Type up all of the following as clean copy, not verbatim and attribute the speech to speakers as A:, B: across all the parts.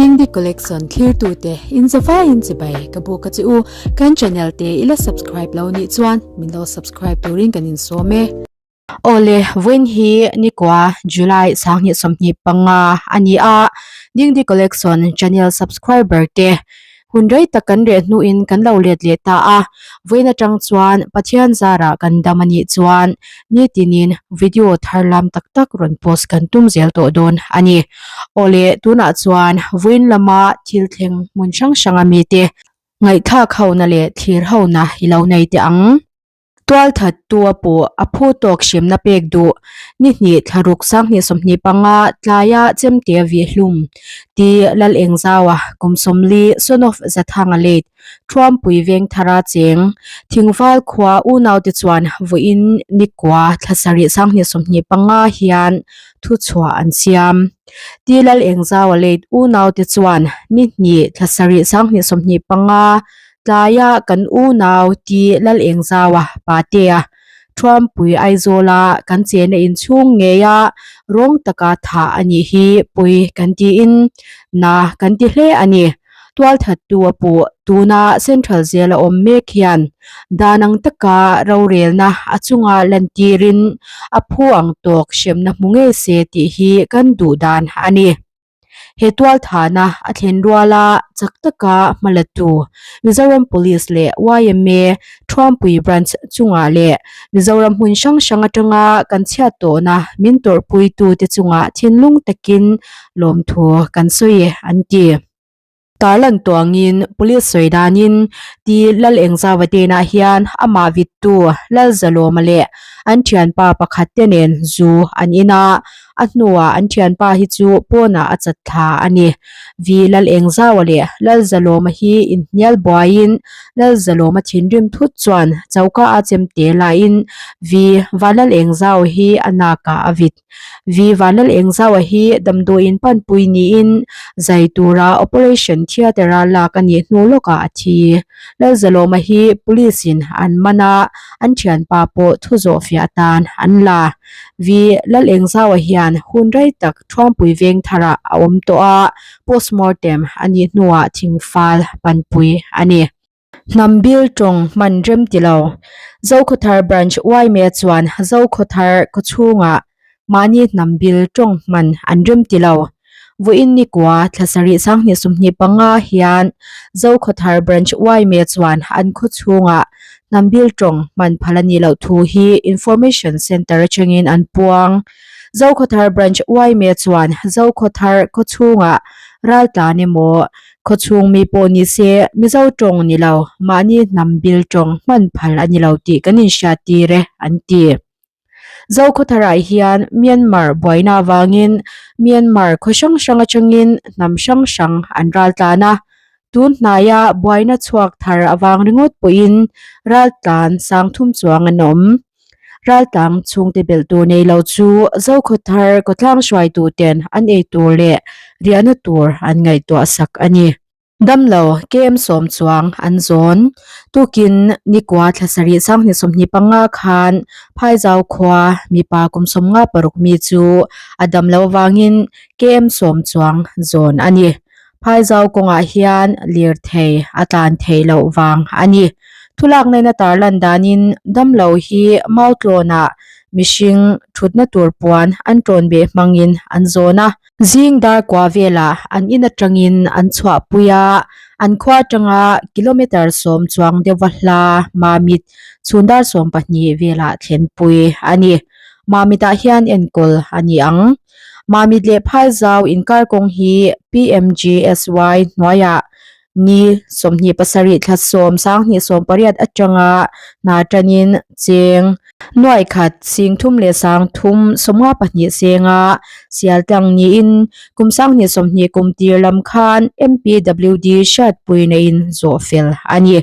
A: Dingdi Collection thlirtute in zavaiin chibai ka buk a che u. Kan channel te i la subscribe lo nih chuan min lo subscribe turin kan insawm e.
B: Awle, vawiin hi nikua July 2025 a ni a, Dingdi Collection channel subscriber te Hun rei tak kan reh hnuin kan lo let leh ta a, vawiin atang chuan Pathian zarah kan dam a nih chuan nitinin video thar lam tak tak rawn post kan tum zel tawh dawn a ni. Awle, tunah chuan vawiin lama thil thleng hmun hrang hranga mite ngaihthlak hona leh thlir hona i lo nei teh ang. Tualthattu a pawh a phu tawk hremna pek duh. Ni hnih thlaruk 2025 tlaia chemte vih hlum ti Lal Engzaua kum 40 son of Zathanga late Thuampui Vengthara cheng Thingval khua unaute chuan vawiin nikua thla sarih 2025 hian thuchhuah an siam. Ti Lal Engzaua late unaute chuan ni hnih thla sarih 2025 Tlaia kan unau ti Lalengzaua Patea Thuampui Aizawla kan chena inchhung ngeia rawng taka thah a nih hi pawi kan tiin na kan ti hle a ni. Tualthattu a puh tuna Central Jail a awm mek hian dan ang taka rorelna a chunga lantirin a phu ang tawk hremna hmu ngei se tih hi kan duh dan a ni. He tualthahna a thlen ruala chak taka hmalatu Mizoram Police leh yma Thuampui Branch chungah leh Mizoram hmun hrang hrang atanga kan chhiat tawhna min tawrhpuitute chungah thinlung takin lawmthu kan sawi e an ti. Tarlan tuangin Police sawi danin Ti Lalengzauva tenah hian amah vittu Lalzalawma leh an thianpa pakhat te nen zu an in a, a hnuah an thianpa hi chu pawnah a chat thla a ni. Vi Lalengzauva leh Lalzalawma hi inhnial buaiin Lalzalawma thinrim thut chuan choka a chemte laiin Vi Vanlalengzauva hi a nakah a vit. Vi Vanlal Engzaua hi damdawiin panpui niin zai tura operation theatre-a lak a nih hnu lawkah a thi. Lalzalawma hi police-in an man a, an thianpa pawh thu zawh fiah atan an la. Vi Lal Engzaua hian hun rei tak Thuampui veng tharah a awm tawh a, postmortem a nih hnuah thingfal panpui a ni. Hnam bil tawng hman rem ti lo. Zokhawthar Branch yma chuan Zokhawthar khawchhungah mahni hnam bil tawng hman an rem ti lo. Vawiin nikua thla sarih 2025 hian Zokhawthar Branch yma chuan an khawchhungah hnam bil tawng hman phal a nih loh thu hi Information Centre atangin an puang. Zokhawthar Branch yma chuan Zokhawthar khawchhungah raltlan emaw Khawchhung mi pawh ni se, Mizo tawng ni lo, mahni hnam bil tawng hman phal a ni lo tih kan inhriat tir e, an ti. Zokhawtharah hian Myanmar buaina avangin Myanmar khaw hrang hrang atangin hnam hrang hrang an ral tlan a, tun hnaia buaina chhuak thar avang ringawt pawhin ral tlan sang thum chuang an awm. Raltlang chhungte belh tur nei lo chu Zokhawthar khawtlang hruaitu ten an ei tur leh riahna tur an ngaihtuah sak a ni. Damlo KM sawm chuang an zawn. Tukin nikua thla sarih 2025 khan Phaizau khua mipa kum 56 mi chu a damlo avangin KM sawm chuang zawn a ni. Phaizau kawngah hian lirthei a tlan theih loh vang a ni. Thulaknain a tarlan danin damlo hi Mautlawnah mihring thutna tur puan an tawn beh hmangin an zawn a. Zing dar kua velah an in atangin an chhuahpui a, an khua atanga kilometre sawm chuang deuhva hla Mamit chhun dar 12 velah thlenpui a ni. Mamitah hian enkawl a ni ang. Mamit leh Phaizau inkar kawng hi PMGSY hnuaiah ni 27 thla 10 2018 atanga hna tanin cheng nuai khat sing thum leh sang thum 52 senga sial tlang niin kum 2020 kum tir lam khan MPWD hriatpui neiin zawh fel a ni.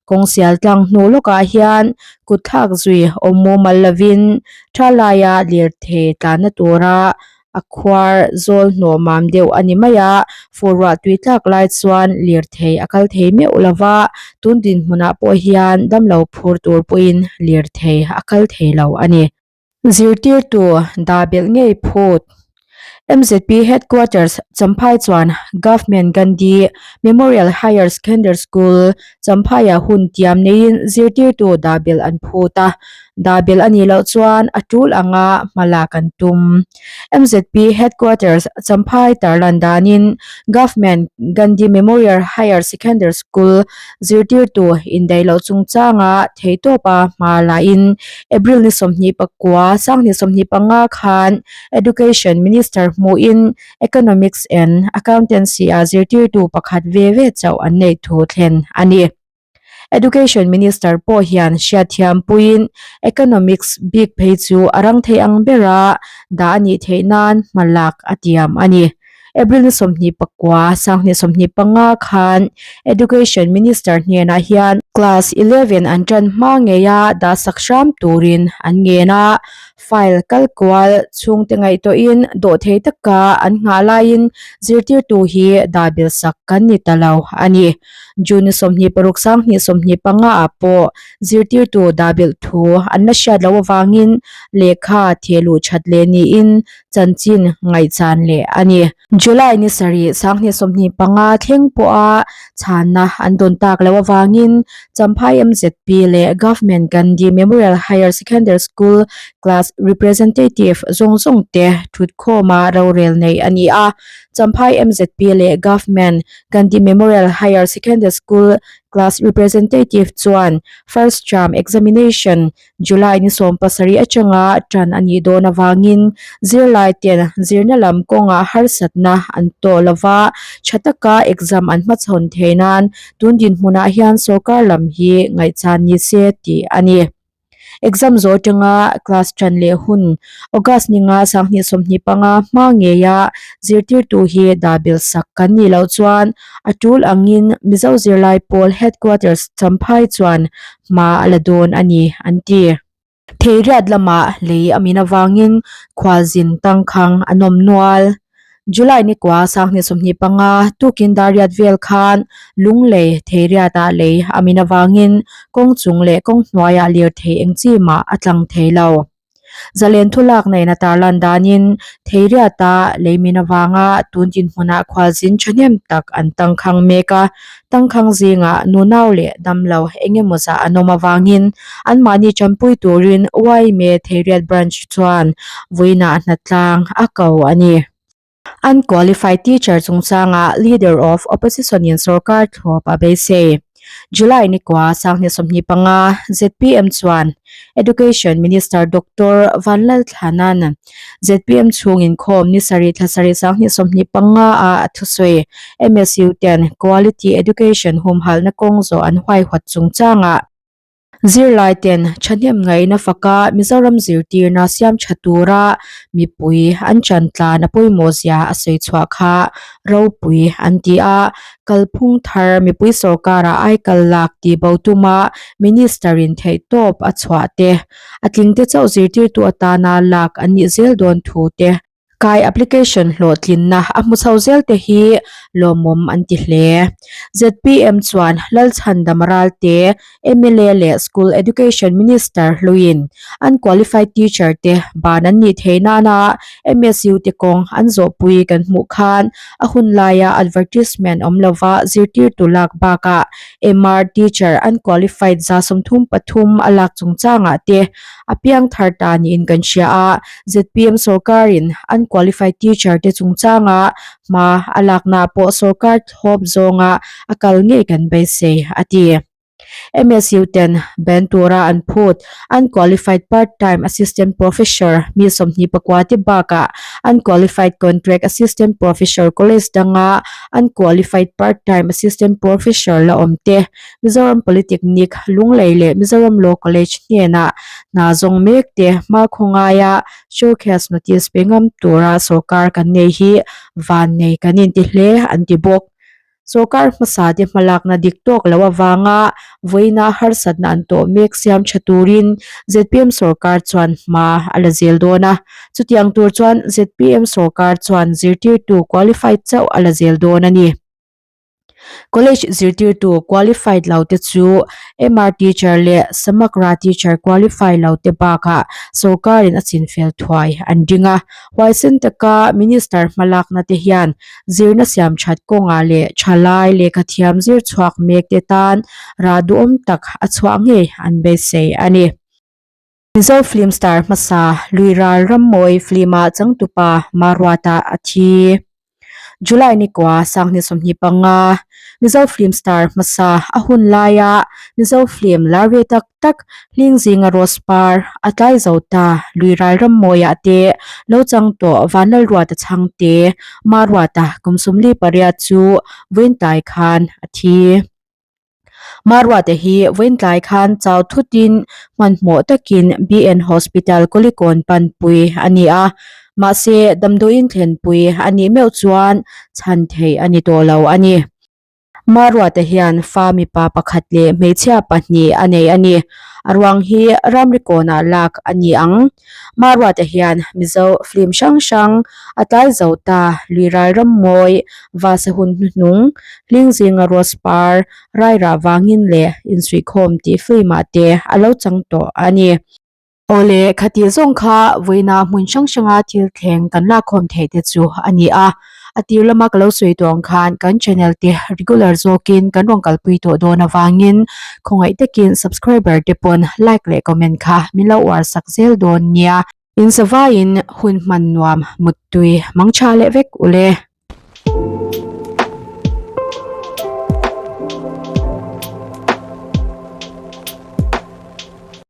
B: Kawng sial tlang hnu lawkah hian kut thlak zui awm mumal lovin tha laia lirthei tlanna tura a khuar zawl hnawh mam deuh a ni mai a, fur ruah tui tlak lai chuan lirthei a kal thei meuh lova, tun dinhmunah pawh hian damlo phur tur pawhin lirthei a kal thei lo a ni. Zirtirtu dah belh ngei phut. MZP Headquarters, Champhai chuan Government Gandhi Memorial Higher Secondary School, Champhaiah hun tiam neiin zirtirtu dah belh an phut a, dah belh a nih loh chuan a tul anga hma lak an tum. MZP Headquarters, Champhai tarlan danin Government Gandhi Memorial Higher Secondary School zirtirtu indaih loh chungchanga theihtawpa hma lahin April ni 29, 2025 khan Education Minister hmuhin Economics and Accountancy ah zirtirtu pakhat ve ve chauh an neih thu thlen a ni. Education Minister pawh hian hriatthiam puiin Economics bik phei chu a rang thei ang bera dah a nih theih nan hma lak a tiam a ni. April ni 29, 2025 khan Education Minister hnenah hian Class 11 an tan hma ngeia dah sak hram turin an ngen a, File kal kual chhungte ngaihtuahin dawhthei taka an nghah laiin zirtirtu hi dah belh sak kan ni ta lo a ni. June 26 2025 ah pawh zirtirtu dah belh thu an la hriat loh avangin lehkha thehluh that leh niin chanchin ngaihchan leh a ni. July ni sarih 2025 thleng pawha chhanna an dawn tak loh avangin Champhai MZP leh Government Gandhi Memorial Higher Secondary School Class Representative zawng zawng te thutkhawma rorel nei a ni a. Champhai MZP leh Government Gandhi Memorial Higher Secondary School Class Representative chuan First Term Examination July ni 17 atanga tan a nih dawn avangin zirlai ten zirna lam kawngah harsatna an tawh lova, tha taka exam an hmachhawn thei nan tun dinhmunah hian sorkar lam hi ngaihchan ni se tih a ni. Exam zawh atanga class tan leh hun August ni nga 2025 hma ngeia zirtirtu hi dah belh sak kan nih loh chuan a tul angin Mizo zirlai pawl headquarters Champhai chuan hma a la dawn a ni, an ti. Theiriat lamah lei a min avangin khualzin tangkhang an awm nual. July ni kua 2025 tukin dariat vel khan Lunglei Theiriatah lei a min avangin kawng chung leh kawng hnuaiah lirthei eng chi mah a tlang thei lo. Zalen thu lak nen a tarlan danin Theiriata lei min avanga tun dinhmunah khualzin thahnem tak an tangkhang mek a, tangkhang zingah nunau leh damlo eng emaw zah an awm avangin anmahni tanpui turin YMA Theiriat Branch chuan vawiinah hnatlang a ko a ni. Unqualified teacher chungchanga Leader of Opposition in sorkar thlawp a beisei. July ni kua 2025 zpm chuan Education Minister Doctor Vanlalthlana'n zpm chhung inkhawm ni sarih thla sarih 2025 ah a thusawi. MSU ten quality education humhalhna kawng zawh an huaihawt chungchangah Zirlai ten thahnem ngaihna faka Mizoram zirtirna siam tha tura mipui an chan tlan a pawimawh zia a sawi chhuah kha ropui an ti a, kalphung thar mipui sorkara aikal lak tih bo tuma Minister in theihtawp a chhuah te, a tlingte chauh zirtirtu atana lak an nih zel dawn thu te. Kai application hlawhtlinna a hmu chho zel te hi lawmawm an ti hle. Zpm chuan Lalchhandam Ralte, mla leh School Education Minister hluiin unqualified teacher te ban an nih theih nana MSU te kawng an zawhpui kan hmuh khan a hun laia advertisement awm lova zirtirtu lak bakah MR teacher unqualified 33 a lak chungchangah te a piang thar ta niin kan hria a. Zpm sorkarin unqualified teacher te chungchanga hma a lakna pawh sorkar thlawp zawnga a kal ngei kan beisei, a ti. MSU ten ban tura an phut unqualified part-time assistant professor mi 24 te bakah unqualified contract assistant professor college danga unqualified part-time assistant professor la awm te Mizoram Polytechnic, Lunglei leh Mizoram Law College hnenah hna zawng mek te hma khawngaia showcase notice pe ngam tura sorkar kan nei hi van nei kan inti hle an ti bawk. Sorkar hmasa te hmalakna dik tawk lo avanga vawiina harsatna an tawh mek siam tha turin zpm sorkar chuan hma a la zel dawn a, chutiang tur chuan zpm sorkar chuan zirtirtu qualified chauh a la zel dawn a ni. College zirtirtu qualified lo te chu MR teacher leh Samagra teacher qualify lo te bakah sorkarin a chinfel thuai an ring a. Huaisen taka Minister hmalakna te hian zirna siam that kawngah leh thalai lehkhathiam zir chhuak mek te tan rah duhawm tak a chhuah ngei an beisei a ni. Mizo film star hmasa Luiral Rammawi film-ah changtupa Maruata a thi. July nikua Sanghni 25, Mizo film star hmasa a hun laia Mizo film lar ve tak tak hling zinga Rose Par a tlai zo ta Luiral Rammawiah te lo chang tawh Vanlalruata chhangte Maruata kum 48 chu vawiintlai khan a thi. Maruate hi vawiintlai khan chau thutin hmanhmawh takin BN Hospital Kulikawn panpui a ni a, mahse damdawiin thlenpui a nih meuh chuan chhan theih a ni tawh lo a ni. Maruate hian fa mipa pakhat leh hmeichhia pahnih a nei a ni. A ruang hi ramrikawnah lak a ni ang. Maruate hian Mizo film hrang hrang a tlai zo ta, Luiral Rammawi, Vasa hun hnuhnung, Hling zinga Rose par, Rairah vangin leh Insuihkhawm tih film ah te a lo chang tawh a ni. Awle, khati zawng kha vawiina hmun hrang hranga thil thleng kan lakkhawm theih te chu a ni a. A tir lama ka lo sawi tawh ang khan kan channel te regular zawkin kan rawn kalpui tawh dawn avangin khawngaih takin subscriber te pawn like leh comment kha min lo uar sak zel dawn nia. Insavaiin hun hman nuam muttui mangtha leh vek ule.